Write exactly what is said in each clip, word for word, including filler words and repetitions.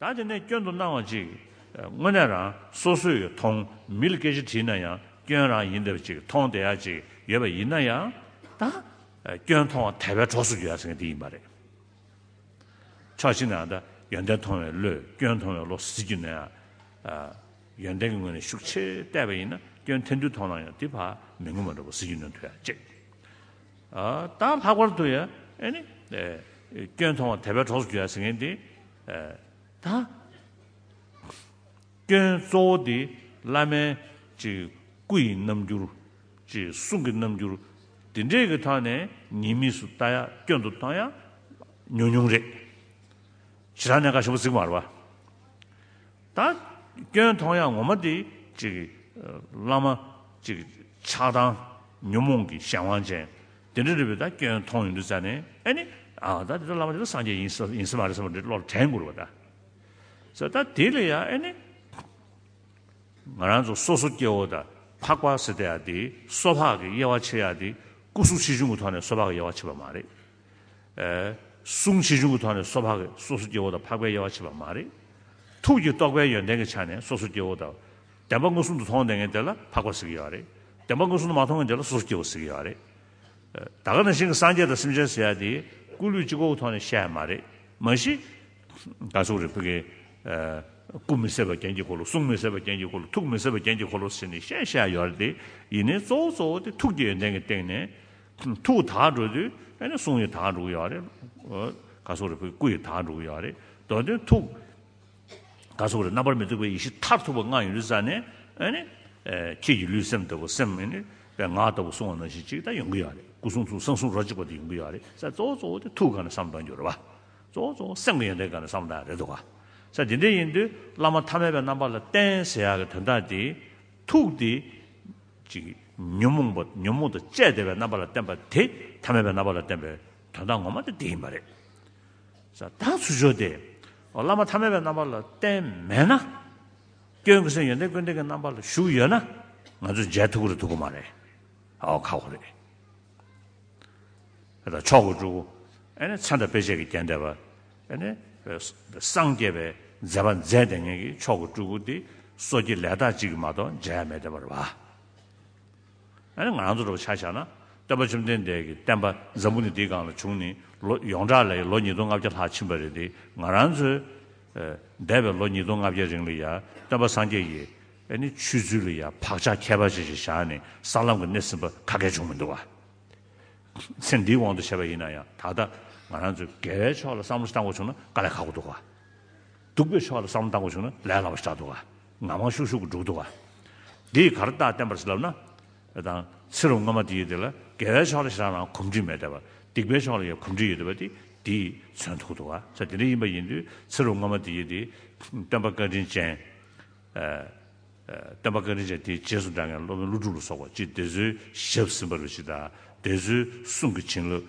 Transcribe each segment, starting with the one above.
ད་དེ་ནས་སྐྱོན་དུ་སྣང་བ་ཅིག་དངོས་གནས་རང་སོ་སོས་མཐོང་། མི་ལ་སྐད་ཆ་དྲིས་ན་ཡང་སྐྱོན་རང་ཡིན་བསྡད་པ་ཅིག་མཐོང་བསྡད་ཡ་ཅིག་ཡོད་པ་ཡིན་ན་ཡང་། ད་སྐྱོན་མཐོང་བ་དད་པའི་གྲོགས་སུ་འགྱུར་ཡ་ཟེར་མཁན་དེ་ཡིན་པ་རེད། ཕྱོགས་གཅིག་ནས་ད་ཡོན་ཏན་མཐོང་བའི་བློས་སྐྱོན་མཐོང་བའི་བློ་ཟེར་རྒྱུ་ན་ཡང་། ཡོན་ཏན་གྱི་ངོས་ནས་ཤུགས་ཆེ་བལྟས་པ་ཡིན་ན་སྐྱོན་ཐལ་འགྱུར་མཐོང་ན་ཡང་དེ་ཕར་མི་ངོ་མ་འགྲོ་བ་ཟེར་རྒྱུ་ན་ཐུག་ཡ་གཅིག་ད་ལྷག་པར་དུ་ཡང་ཨེ་ནི། སྐྱོན་མཐོང་བ་དད་པའི་གྲོགས་སུ་འགྱུར་ཡ་ཟེར་མཁན་དེ། ད་སྐྱོན་གཙོ་བོ་དེ་བླ་མའི་ཅིག་སྐུ་ཡི་རྣམ་འགྱུར། ཅིག་གསུང་གི་རྣམ་འགྱུར། དེ་འདྲས་ཀྱི་ཐོག་ནས་ཉེས་དམིགས་སུ་ལྟ་ཡ་སྐྱོན་དུ་མཐོང་ཡ་ཉུང་ཉུང་རེད། ཞེ་དྲག་གནད་འགག་ཆེན་པོ་ཟིག་མ་རེད་པ། ད་སྐྱོན་མཐོང་ཡ་ངོ་མ་དེ་ཅིག་བླ་མ་ཅིག་ཆགས་སྡང་ཉོན་མོངས་ཀྱི་གཞན་དབང་ཅན་དེ་འདྲ་རེད་པས། ད་སྐྱོན་མཐོང་ཡོང་དུས་ཙ་ནས་ཨེ་ནི། ཨ་ད་དེ་ད་བླ་མ་དེ་ད་སངས་རྒྱས་ཡིན་ས་ཡིན་ས་མ་རེད་བསམ་པ་འདྲ་བློ་ལ་དྲན་དགོས་རེད་པ་ད། ས་ད་དེ་ལ་ཡ་ཨེ་ནི། ང་རང་ཚོ་སོ་སོ་སྐྱེ་བོ་དང་འཕགས་པ་ཟེར་བསྡད་ཡ་དེ་སོ་ཕག་གི་དབྱེ་བ་ཕྱེ་ཡ་དེ་སྐུ་གཟུགས་ཆེ་ཆུང་གི་ཐོག་ནས་སོ་ཕག་གི་དབྱེ་བ་ཕྱེ་བ་མ་རེད། ཨེ། གསུང་ཆེ་ཆུང་གི་ཐོག་ནས་སོ་ཕག་གི་སོ་སོ་སྐྱེ་བོ་དང་འཕགས་པའི་དབྱེ་བ་ཕྱེ་བ་མ་རེད། ཐུགས་ཀྱི་རྟོགས་པའི་ཡོན་ཏན་གྱི་ཆ་ནས་སོ་སོ་སྐྱེ་བོ་དང་། བདེན་པ་མངོན་སུམ་དུ་མཐོང་བསྡད་མཁན་དེ་ལ་འཕགས་པ་ཟེར་གྱི་ཡོད་རེད། བདེན་པ་མངོན་སུམ་དུ་མ་མཐོང་མཁན་དེ་ལ་སོ་སོ་སྐྱེ་བོ་ཟེར་གྱི་ཡོད་རེད། ད་ག་ནང་བཞིན་གྱི་སངས་རྒྱས་དང་སེམས་ཅན་ཟེར་ཡ་དེ་སྐུ་ལུས་གཅིག་པོའི་ཐོག་ནས་བཤད་ཡ་མ་རེད། མ་གཞི། ག་ཟེར་དགོས་རེད། ཕ་གི། ཨ། སྐུ་མི་ཟད་པ་རྒྱན་གྱི་འཁོར་ལོ། གསུང་མི་ཟད་པ་རྒྱན་གྱི་འཁོར་ལོ། ཐུགས་མི་ཟད་པ་རྒྱན་གྱི་འཁོར་ལོ་ཟེར་ནས་བཤད་བཤད་ཡ་ཡོད་རེད་དེ། ཡིན་ནའི་གཙོ་བོ་གཙོ་བོ་དེ་ཐུགས་ཀྱི་ཡོན་ཏན་གྱི་སྟེང་ནས། ཐུགས་དག་འགྲོ་དུས་ཨ་ནི་གསུང་ཡང་དག་འགྲོ་གི་ཡོད་རེད། ག་ཟེར་དགོས་རེད། ཕ་གི་སྐུ་ཡང་དག་འགྲོ་གི་ཡོད་རེད། མདོར་དོན་ཐུགས། ག་ཟེར་དགོས་རེད། རྣམ་པར་མི་རྟོག་པའི་ཡེ་ཤེས་མཐར་ཐུག་པ་མངའ་ཡོང་དུས་ཙ་ནས་ཨ་ནི། ཨེ། ཁྱེད་ཀྱི་ལུས་སེམས་ལྟ་བུ། སེམས་ཨེ་ནི་པའི་ངག་ལྟ་བུ་གསུང་བ་ནང་བཞིན་ཅིག་ད་ཡོང་གི་ཡོད་རེད། སྐུ་གསུང་ཐུགས་གསང་གསུམ་རོ་གཅིག་པ་དེ་ཡོང་གི་ཡོད་རེད། ས་གཙོ་བོ་གཙོ་བོ་དེ་ཐུགས་སྒང་ནས་བསམ་བཏང་རྒྱུ་རེད་པ། གཙོ་བོ་གཙོ་བོ་སེམས་ཀྱི་ཡོན་ཏན་སྒང་ནས་བསམ་བཏང་རེད་འདུག་ག་ས་དེ་འདྲ་ཡིན་དུས་བླ་མ་ཐ་མལ་པའི་རྣམ་པ་ལ་བསྟེན་ཟེར་ཡག་གི་དོན་དག་དེ། ཐུགས་དེ་ཅིག་ཉོན་མོངས་པ། ཉོན་མོངས་དང་བཅས་བསྡད་པའི་རྣམ་པ་ལ་བསྟེན་པ་དེ་ཐ་མལ་པའི་རྣམ་པ་ལ་བསྟེན་པའི་དོན་དག་ངོ་མ་དེ་དེ་ཡིན་པ་རེད། ས་ད་ཚུར་ཕྱོགས་དེ། བླ་མ་ཐ་མལ་པའི་རྣམ་པ་ལ་བསྟེན་མེད་ན། སྐྱོན་ཀུན་ཟད་ཡོན་ཏན་ཀུན་ལྡན་གྱི་རྣམ་པ་ལ་ཞུགས་ཡོད་ན། ང་ཚོས་མཇལ་ཐུབ་ཀྱི་རེད་ཐུབ་ཀྱི་མ་རེད། ཨའོ་ཁག་པོ་རེད། ད་མཆོག་གི་སྤྲུལ་སྐུ། ཨ་ནི་མཚན་དང་དཔེ་བྱད་ཀྱིས་བརྒྱན་བསྡད་པ། ཨ་ནི་སངས་རྒྱས་པའི་མཛད་པ་མཛད་བསྡད་མཁན་གྱི་མཆོག་གི་སྤྲུལ་སྐུ་དེ་སོ་སྐྱེ་ལས་དག་ཅིག་གིས་མ་གཏོགས་མཇལ་ཡ་མེད་བསྡད་པ་རེད་པ། ཨ་ནི་ང་རང་ཚོ་འདྲ་པོ་ཆ་བཞག་ན། སྟོན་པ་བཅོམ་ལྡན་འདས་ཀྱི་བསྟན་པ་འཛམ་བུ་གླིང་འདིའི་སྒང་ལ་བྱུང་ནས་ལོ་ཡོངས་གྲགས་ལ་ལོ་ཉིས་སྟོང་ལྔ་བརྒྱ་ལྷག་ཕྱིན་པ་རེད་དེ། ང་རང་ཚོའི་ཨ་འདས་པའི་ལོ་ཉིས་སྟོང་ལྔ་བརྒྱའི་རིང་ལ་ཡ་སྟོན་པ་སངས་རྒྱས་ཀྱི་ཨ་ནི་ཆོས་ཚུལ་ལ་ཡ་བག་ཆགས་ཁྱད་པར་ཅན་ཞིག་བཞག་ནས་ས་ལམ་གྱི་སྣེ་ཟིན་པ་ག་གེ་བྱུང་མི་འདུག་ག་ཚེ་འདིའི་དབང་དུ་བྱས་པ་ཡིན་ན་ཡང་ད་ལྟ་ང་རང་ཚོས་དགེ་བའི་ཕྱོགས་ལ་བསམ་བློ་ཞིག་བཏང་དགོས་བྱུང་ན་དཀའ་ལས་ཁག་པོ་འདུག་ག་སྡིག་པའི་ཕྱོགས་ལ་བསམ་བློ་བཏང་དགོས་བྱུང་ན་ལས་སླ་པོ་ཞིག་ཆགས་འདུག་ག་ངང་མང་ཤུགས་ཤུགས་ཀྱིས་འགྲུབ་འདུག་ག་འདིས་ག་རེ་རྟགས་བསྟན་པ་རེད་ཟེར་ལབ་ན། ཨེ་དང་ཚེ་རབས་སྔོན་མ་དེ་ཡི་དེ་ལ་དགེ་བའི་ཕྱོགས་ལ་ཞེ་དྲག་རང་གོམས་འདྲིས་མེད་བསྡད་པ། སྡིག་པའི་ཕྱོགས་ལ་ཡང་གོམས་འདྲིས་ཡོད་བསྡད་པ་དེ་དེས་མཚོན་ཐུབ་འདུག་ག་ས་དེ་འདྲ་ཡིན་པ་ཡིན་དུས་ཚེ་རབས་སྔོན་མ་དེ་ཡི་དེ་སྟོན་པ་བཀའ་དྲིན་ཅན། ཨ། སྟོན་པ་བཀའ་དྲིན་ཅན་དེའི་རྗེས་སུ་འབྲང་མཁན་སློབ་དཔོན་ཀླུ་སྒྲུབ་ལ་སོགས་པ་ཅིག་དེ་ཚོའི་ཞབས་ཟིན་པ་རུ་ཅིག་དང་དེ་ཚོའི་གསུང་གི་བྱིན་རླབས་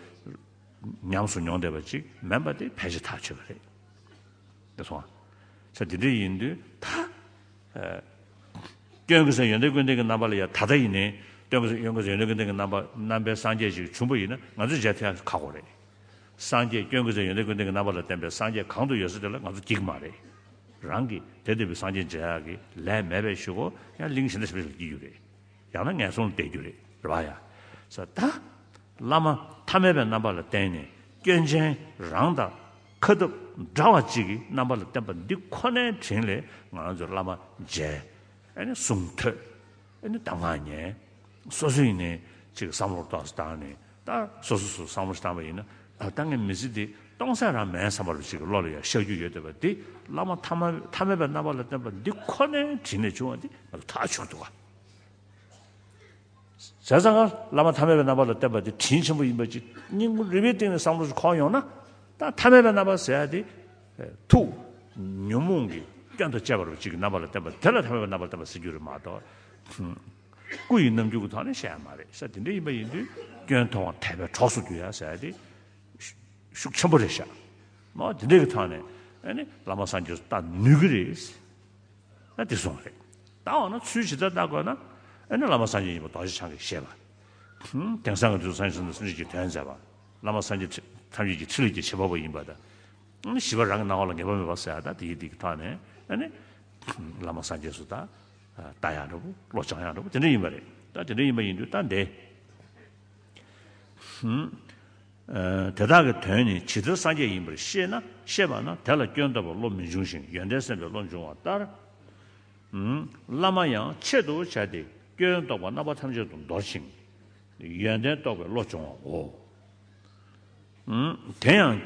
ཉམས་སུ་མྱོང་བསྡད་པ་ཅིག་མིན་པ་དེ་ཕལ་ཆེར་ཐག་ཆོད་པ་རེད། དེ་སོང་ས་དེ་འདྲ་ཡིན་དུས་ད། ཨ། སྐྱོན་ཀུན་ཟད་ཡོན་ཏན་ཀུན་ལྡན་གྱི་རྣམ་པ་ལ་ཡང་ད་ལྟ་ཡིན་ནའི་སྐྱོན་ཀུན་ཟད་སྐྱོན་ཀུན་ཟད་ཡོན་ཏན་ཀུན་ལྡན་གྱི་རྣམ་པ་རྣམ་པའི་སངས་རྒྱས་ཤིག་བྱུང་པ་ཡིན་ན་ང་ཚོས་མཇལ་ཐུབ་ཡ་ཁག་པོ་རེད། སངས་རྒྱས་སྐྱོན་ཀུན་ཟད་ཡོན་ཏན་ཀུན་ལྡན་གྱི་རྣམ་པ་ལ་བསྟེན་པའི་སངས་རྒྱས་གང་དུ་ཡོད་ས་དེ་ལ་ང་ཚོ་འགྱིག་མ་རེད། རང་གིས་དེ་ལྟ་བུའི་སངས་རྒྱས་མཇལ་ཡག་གི་ལས་མེད་པའི་གཞུག་གུ་ཡང་གླིང་གཞན་དག་གཞན་པ་ཞིག་ལ་སྐྱེ་རྒྱུ་རེད། ཡང་ན་ངན་སོང་ལ་བསྡད་རྒྱུ་རེད། རེད་པ་ཡ། ས་ད། བླ་མ་ཐ་མལ་པའི་རྣམ་པ་ལ་བསྟེན་ནས་སྐྱོན་ཅན་རང་དང་ཁ་ཐབས་འདྲ་བ་གཅིག་གི་རྣམ་པ་ལ་བསྟེན་པ་འདི་ཁོ་ནའི་དྲིན་ལས་ང་རང་ཚོས་བླ་མ་མཇལ། ཨ་ནི་གསུང་ཐོས། ཨ་ནི་གདམས་ངག་ཉན། སོ་སོ་ཡིན་ནའི་ཅིག་བསམ་བློ་ཏོག་ཙམ་བཏང་ནས་ད་སོ་སོ་སོ་བསམ་བློ་ཞིག་བཏང་པ་ཡིན་ན། ཨ། ད་ངའི་མི་ཚེ་འདི་སྟོང་ཟད་རང་མིན་བསམ་པ་ཅིག་གི་བློ་ལ་ཡང་ཤར་རྒྱུ་ཡོད་བསྡད་པ་འདི་བླ་མ་ཐ་མ་ཐ་མལ་པའི་རྣམ་པ་ལ་བསྟེན་པ་འདི་ཁོ་ནའི་དྲིན་ལས་བྱུང་བ་འདི་ང་ཚོ་ཐག་ཆོད་འདུག་ག་བྱས་ཙང་ང་བླ་མ་ཐ་མལ་པའི་རྣམ་པ་ལ་བསྟེན་པ་དེ་དྲིན་ཆེན་པོ་ཡིན་པ་ཅིག་སྙིང་པོ་རུས་པའི་གཏིང་ནས་བསམ་བློ་ཞིག་འཁོར་ཡོང་ན། ད་ཐ་མལ་པའི་རྣམ་པ་ཟེར་ཡ་དེ་ཐུགས་ཉོན་མོངས་ཀྱི་སྐྱོན་དང་བཅས་པ་རུ་ཅིག་གི་རྣམ་པ་ལ་བསྟེན་པ་དེ་ལ་ཐ་མལ་པའི་རྣམ་པ་ལ་བསྟེན་པ་ཟེར་རྒྱུ་རེད་མ་གཏོགས། སྐུ་ཡི་རྣམ་འགྱུར་གྱི་ཐོག་ནས་བཤད་ཡ་མ་རེད་ས། དེ་འདྲ་ཡིན་པ་ཡིན་དུས་སྐྱོན་མཐོང་བ་དད་པའི་གྲོགས་སུ་འགྱུར་ཡ་ཟེར་ཡ་དེ་ཤུགས་ཆེན་པོ་རེད་ཤག་ཨོ་དེ་འདྲ་གི་ཐོག་ནས་ཨ་ནི་བླ་མ་སངས་རྒྱས་སུ་ལྟ་ནུས་ཀྱི་རེད། ད་དེ་སོང་རེད། ད་འོ་ན་ཚུལ་ཇི་ལྟར་བལྟ་དགོས་ན། ཨ་ནི་བླ་མ་སངས་རྒྱས་ཡིན་པ་རྡོ་རྗེ་འཆང་གིས་བཞེད་པ། དེང་སང་གི་དུས་སུ་སངས་རྒྱས་སུ་སེམས་ཅན་གྱི་དོན་མཛད་པ། བླ་མ་སངས་རྒྱས་ཐམས་ཅད་ཀྱི་ཕྲིན་ལས་ཀྱི་བྱེད་པ་པོ་ཡིན་པ་དང་། བཞི་པ་རང་གི་སྣང་བ་ལ་ངེས་པ་མེད་པ་ཟེར་ཡ་ད་དེ་ཡི་དེ་གི་ཐོག་ནས་ཨ་ནི་བླ་མ་སངས་རྒྱས་སུ་ད་ལྟ་ཡག་འདྲ་པོ་བློ་སྦྱང་ཡག་འདྲ་པོ་དེ་འདྲ་ཡིན་པ་རེད། ད་དེ་འདྲ་ཡིན་པ་ཡིན་དུས་ད་འདི། དེ་དག་གི་དོན་ནི་ཇི་ལྟར་སངས་རྒྱས་ཡིན་པར་ཤེས་ན་ཤེས་པ་ན་དེ་ལ་སྐྱོན་རྟོག་པའི་བློ་མི་འབྱུང་ཞིང་ཡོན་ཏན་སེམས་དཔའི་བློ་འབྱུང་བ་ལྟར། བླ་མ་ཡང་ཆེད་དུ་བྱ་སྟེ་སྐྱོན་རྟོག་པ་རྣམ་པ་ཐམས་ཅད་དུ་འདོར་ཞིང་། ཡོན་ཏན་རྟོགས་པའི་བློ་སྦྱོང་བའོ། དེ་ཡང་།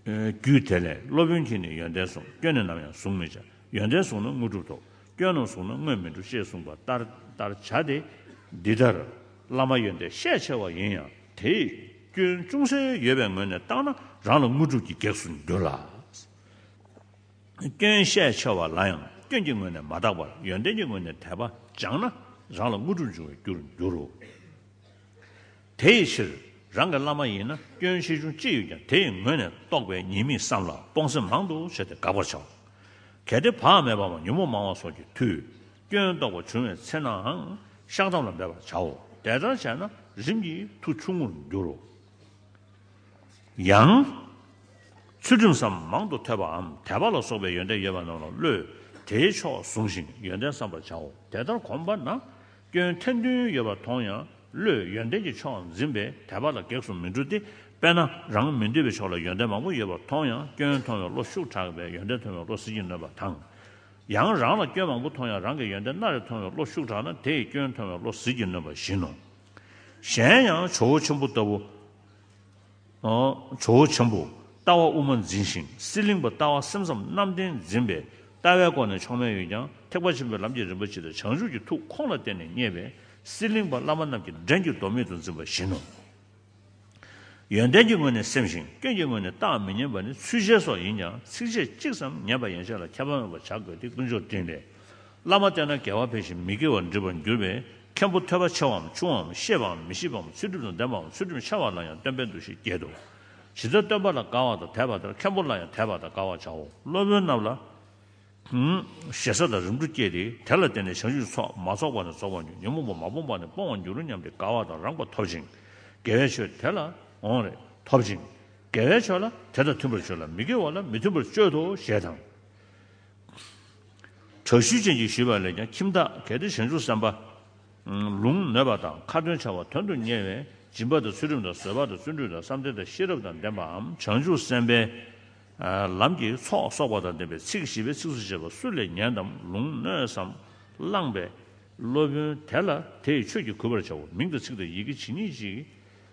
རྒྱུད་དེ་ལས་སློབ་དཔོན་གྱིས་ནི་ཡོན་ཏན་གསུངས། སྐྱོན་ནི་ནམ་ཡང་གཟུང་མི་བྱ། ཡོན་ཏན་བཟུང་ན་དངོས་གྲུབ་ཐོབ། སྐྱོན་རྣམས་བཟུང་ན་དངོས་མི་འགྲུབ་ཅེས་གསུངས་པ་ལྟར་ལྟར་བྱ་སྟེ། འདི་ལྟར་བླ་མ་ཡོན་ཏན་ཤས་ཆེ་བ་ཡིན་ཡང་དེས་སྐྱོན་ཅུང་ཟད་ཡོད་པའི་ངོས་ནས་བརྟགས་ན་རང་ལ་དངོས་གྲུབ་ཀྱི་གེགས་སུ་འགྱུར་ལ། སྐྱོན་ཤས་ཆེ་བ་ལ་ཡང་སྐྱོན་གྱི་ངོས་ནས་མ་བརྟགས་པར་ཡོན་ཏན་གྱི་ངོས་ནས་དད་པ་སྦྱངས་ན་རང་ལ་དངོས་གྲུབ་འབྱུང་བའི་རྒྱུར་འགྱུར་རོ། དེའི་ཕྱིར་རང་གི་བླ་མ་ཡིན་ན་སྐྱོན་ཆེ་ཆུང་ཅི་ཡོད་ཀྱང་དེ་ཡི་ངོས་ནས་རྟོགས་པའི་ཉེས་དམིགས་བསམ་ལ་སྤོང་སེམས་མང་དུ་བྱས་ཏེ་དགག་པར་བྱའོ། གལ་ཏེ་བག་མེད་པའམ་ཉོན་མོངས་མང་བ་སོགས་ཀྱི་མཐུས་སྐྱོན་རྟོག་པ་བྱུང་བའི་ཚེ་ནའང་བཤགས་སྡོམ་ལ་འབད་པར་བྱའོ། དེ་ལྟར་བྱས་ན་རིམ་གྱིས་མཐུ་ཆུང་ངུར་འགྱུར་རོ། ཡང་། ཚུལ་ཁྲིམས་སམ་མང་དུ་ཐོས་པའམ་དད་པ་ལ་སོགས་པའི་ཡོན་ཏན་ཡོད་པ་རྣམས་ལ་བློས་དེའི་ཕྱོགས་བཟུང་ཞིང་ཡོན་ཏན་བསམ་པར་བྱའོ། དེ་ལྟར་གོམས་པ་ན་སྐྱོན་ཐེར་འདོན་ཡོད་པར་མཐོང་ཡང་བློས་ཡོན་ཏན་གྱི་ཕྱོགས་འཛིན་པས་དད་པ་ལ་གེགས་སུ་མི་འགྲོ་སྟེ། དཔེར་ན་རང་མི་འདོད་པའི་ཕྱོགས་ལ་ཡོན་ཏན་མང་པོ་ཡོད་པར་མཐོང་ཡང་སྐྱོན་མཐོང་བའི་བློ་ཤུགས་དྲག་པས་ཡོན་ཏན་མཐོང་བའི་བློ་ཟིལ་གྱིས་གནོན་པ་དང་། ཡང་རང་ལ་སྐྱོན་མང་པོ་མཐོང་ཡང་རང་གི་ཡོན་ཏན་སྣ་རེ་མཐོང་བའི་བློ་ཤུགས་དྲག་ན་དེ་ཡིས་སྐྱོན་མཐོང་བའི་བློ་ཟིལ་གྱིས་གནོན་པ་བཞིན་ནོ། གཞན་ཡང་ཇོ་བོ་ཆེན་པོ་ལྟ་བུ། ཇོ་བོ་ཆེན་པོ་ལྟ་བ་དབུ་མ་འཛིན་ཞིང་སྲིད་གླིང་པ་ལྟ་བ་སེམས་ཙམ་རྣམ་བདེན་འཛིན་པས་ལྟ་བའི་སྒོ་ནས་མཆོག་དམན་ཡོད་ཀྱང་ཐེག་པ་ཆེན་པོའི་ལམ་གྱི་རིམ་པ་སྤྱི་དང་བྱང་ཆུབ་ཀྱི་ཐུགས་ཁོང་ལ་བརྟེན་ནས་རྙེད་པས་སྲིད་གླིང་པ་བླ་མ་རྣམས་ཀྱི་འགྲན་གྱི་ལྡོག་མེད་དུ་འཛིན་པ་བཞིན་ནོ། ཡོན་ཏན་གྱི་ངོས་ནས་སེམས་ཤིང་སྐྱོན་གྱི་ངོས་ནས་བརྟག་མི་ཉན་པ་ནི་ཚུལ་འཆལ་སོགས་ཡིན་ཀྱང་ཚིགས་བཅད་གཅིག་ཙམ་ཉན་པ་ཡན་ཆད་ལ་ཁྱབ་པ་མེད་པར་བྱ་དགོས་ཏེ་དཀོན་མཆོག་སྤྲིན་ལས། བླ་མ་བསྟེན་ན་དགེ་བ་འཕེལ་ཞིང་མི་དགེ་བ་འགྲིབ་པར་འགྱུར་བས་མཁན་པོ་ཐོས་པ་ཆེ་བའམ་ཆུང་བའམ་ཤེས་པའམ་མི་ཤེས་པའམ་ཚུལ་ཁྲིམས་དང་ལྡན་པའམ་ཚུལ་ཁྲིམས་འཆལ་བ་ལ་ཡང་སྟོན་པའི་འདུ་ཤེས་བསྐྱེད་དོ། ཇི་ལྟར་སྟོན་པ་ལ་དགའ་བ་དང་དད་པ་ལྟར་མཁན་པོ་ལ་ཡང་དད་པ་དང་དགའ་བར་བྱའོ། སློབ་དཔོན་རྣམས་ལ་ཞེ་ས་དང་རིམ་གྲོ་བསྐྱེད་དེ་དེ་ལ་བརྟེན་ནས་བྱང་ཆུབ་ཀྱི་ཚོགས་མ་རྫོགས་པ་ནས་རྫོགས་པར་འགྱུར། ཉོན་མོངས་པ་མ་སྤངས་པ་ནས་སྤོང་བར་འགྱུར་སྙམ་སྟེ་དགའ་བ་དང་རངས་པ་ཐོབ་ཅིང་། དགེ་བའི་ཆོས་དེ་ལ་འོང་རེ་ཐོབ་ཅིང་། དགེ་བའི་ཕྱོགས་ལ་དེ་དང་མཐུན་པར་སྤྱོད་ལ་མི་དགེ་བ་ལ་མི་མཐུན་པར་སྤྱོད་དོ་ཞེས་དང་། དྲག་ཤུལ་ཅན་གྱིས་ཞུས་པ་ལས་ཀྱང་ཁྱིམ་བདག་གལ་ཏེ་བྱང་ཆུབ་སེམས་དཔའ། ལུང་ནོད་པ་དང་ཁ་ཏོན་བྱ་བ་དོན་དུ་གཉེར་བས་སྦྱིན་པ་དང་ཚུལ་ཁྲིམས་དང་བཟོད་པ་དང་བརྩོན་འགྲུས་དང་བསམ་གཏན་དང་ཤེས་རབ་དང་ལྡན་པའམ་བྱང་ཆུབ་སེམས་དཔའི་ལམ་གྱི་ཚོགས་གསོག་པ་དང་ལྡན་པའི་ཚིག་བཞི་པའི་ཚིགས་སུ་བཅད་པ་སུ་ལས་ཉན་དམ་ལུང་ནོད་སམ་བླངས་པའི་སློབ་དཔོན་དེ་ལ་དེ་ཡི་ཆོས་ཀྱིས་གུས་པར་བྱའོ། མིང་དང་ཚིག་དང་ཡི་གེ་ཇི་སྙེད་ཅིག་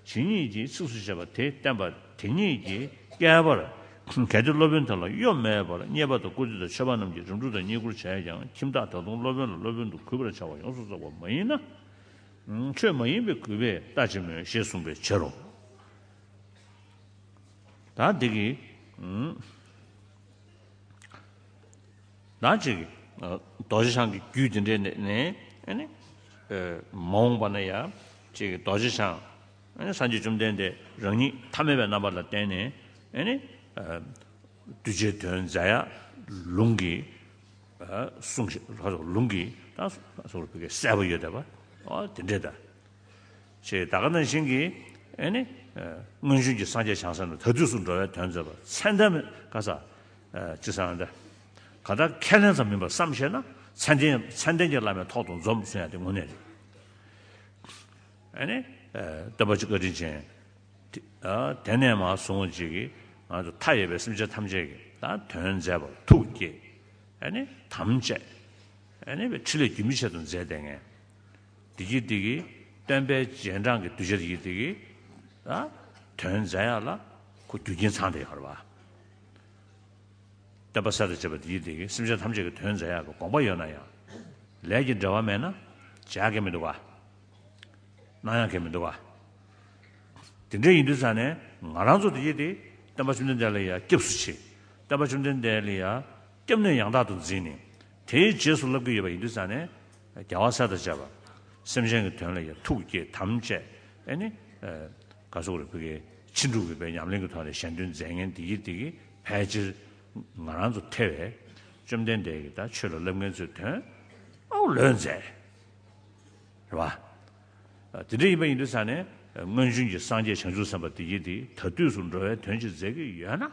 ཇི་སྙེད་ཀྱི་ཚིགས་སུ་བཅད་པ་དེ་བསྟན་པ་དེ་ཉིད་ཀྱིས་བསྐལ་པར། གལ་ཏེ་སློབ་དཔོན་དེ་ལ་གཡོ་མེད་པར་རྙེད་པ་དང་བཀུར་སྟི་དང་མཆོད་པ་རྣམས་ཀྱིས་རིམ་གྲོ་དང་བསྙེན་བཀུར་བྱས་ཀྱང་ཁྱིམ་བདག་ད་དུང་སློབ་དཔོན་ལ་སློབ་དཔོན་དུ་གུས་པར་བྱ་བ་ཡོངས་སུ་རྫོགས་པ་མ་ཡིན་ན། ཆོས་མ་ཡིན་པའི་གུས་པས་ལྟ་ཅི་སྨོས་ཞེས་གསུངས་པའི་ཕྱིར་རོ། ད་འདི་གི་ད་ཅིག་རྡོ་རྗེ་འཆང་གི་རྒྱུད་འདི་འདྲའི་ནས་ནས་ཨ་ནི་མ་འོངས་པ་ན་ཡང་ཅིག་རྡོ་རྗེ་འཆང་ཨ་ནི་སངས་རྒྱས་བཅོམ་ལྡན་འདས་རང་ཉིད་ཐ་མལ་པའི་རྣམ་པ་ལ་བརྟེན་ནས་ཨ་ནི་གདུལ་བྱའི་དོན་མཛད་ཡ་ལུང་གི་གསུང་ལུང་གི་ད་སོགས་ལ་བོད་སྐད་གསལ་པོ་ཡོད་བསྡད་པ་དེ་འདྲས་ད། ཅེས་ད་ག་ནང་བཞིན་གྱི་ཨེ་ནི་སྔོན་བྱོན་གྱི་སངས་རྒྱས་བྱང་སེམས་ལ་ད་དུས་སུ་འགྲོ་བའི་དོན་མཛད་པ་ཚད་ལྡན་ག་ས་ཅི་ས་འདྲ་ག་ད་ཁས་ལེན་ཙམ་མིན་པར་བསམ་ཤེས་ན་ཚད་ལྡན་ཚད་ལྡན་གྱི་བླ་མའི་ཐོག་ཏུ་འཛོམས་ཟེར་ཡ་དེ་དངོས་གནས་རེད། ཨེ་ནི་སྟོན་པ་བཀའ་དྲིན་ཅན། དེ་ནས་མར་བཟུང་བ་ཅིག་གིས་ང་ཚོ་མཐའ་ཡས་པའི་སེམས་ཅན་ཐམས་ཅད་ཀྱི་ད་དོན་མཛད་པར་ཐུགས་བསྐྱེད། ཨེ་ནི་དམ་བཅས། ཨེ་ནི་བའི་ཕྲིན་ལས་རྒྱུན་མི་ཆད་དུ་མཛད་བསྡད་མཁན། འདི་གི་འདི་གི་སྟོན་པའི་རྗེས་འབྲང་གི་གདུལ་བྱ་འདི་གི་འདི་གི་ད་དོན་མཛད་ཡག་ལ་ཁོ་རྒྱུ་རྐྱེན་ཚང་བསྡད་ཡོད་རེད་བ། སྟོན་པ་གསེར་དང་བཅས་པ་འདི་གི་འདི་གི་སེམས་ཅན་ཐམས་ཅད་ཀྱི་དོན་མཛད་ཡག་གི་དགོངས་པ་ཡོད་ན་ཡང་ལས་ཀྱི་འབྲེལ་བ་མེད་ན་བྱ་ཡག་གི་མི་འདུག་བ། གནང་ཡག་གི་མི་འདུག་བ། དེ་འདྲ་ཡིན་དུས་ཙང་ནས་ང་རང་ཚོ་དེ་ཡིན་དེ་སྟོན་པ་བཅོམ་ལྡན་འདས་ལ་ཡང་སྐྱབས་སུ་མཆི། སྟོན་པ་བཅོམ་ལྡན་འདས་ལ་ཡང་སྐྱབས་གནས་ཡང་དག་ཏུ་འཛིན་ནས་དེའི་རྗེས་སུ་བསླབ་ཀྱི་ཡོད་པ་ཡིན་དུས་ཙང་ནས་རྒྱལ་བ་གསེར་དང་བཅས་པ་སེམས་ཅན་གྱི་དོན་ལ་ཡང་ཐུགས་བསྐྱེད་དམ་བཅས་ཨེ་ནི་ག་སོག་རེ་ཕུ་གའི་ཕྱིན་དྲུག་གི་པའི་ཉམས་ལེན་གྱི་ཐོག་ནས་གཞན་དོན་མཛད་མཁན་དེ་ཡིན་དེ་གི་ཕལ་ཆེར་ང་རང་ཚོ་ཐེ་བའི་བཅོམ་ལྡན་འདས་ཀྱི་ད་ཆོས་ལ་བསླབ་མཁན་ཚོའི་དོན་ཨའོ་ལོས་མཛད། རེད་བ། དེ་འདྲ་ཡིན་པ་ཡིན་དུས་ཙང་ནས་སྔོན་བྱོན་གྱི་སངས་རྒྱས་བྱང་ཆུབ་སེམས་དཔའ་དེ་ཡིན་དེ་ད་དུས་སུ་འགྲོ་བའི་དོན་ཅིག་མཛད་ཀྱི་ཡོད་ན་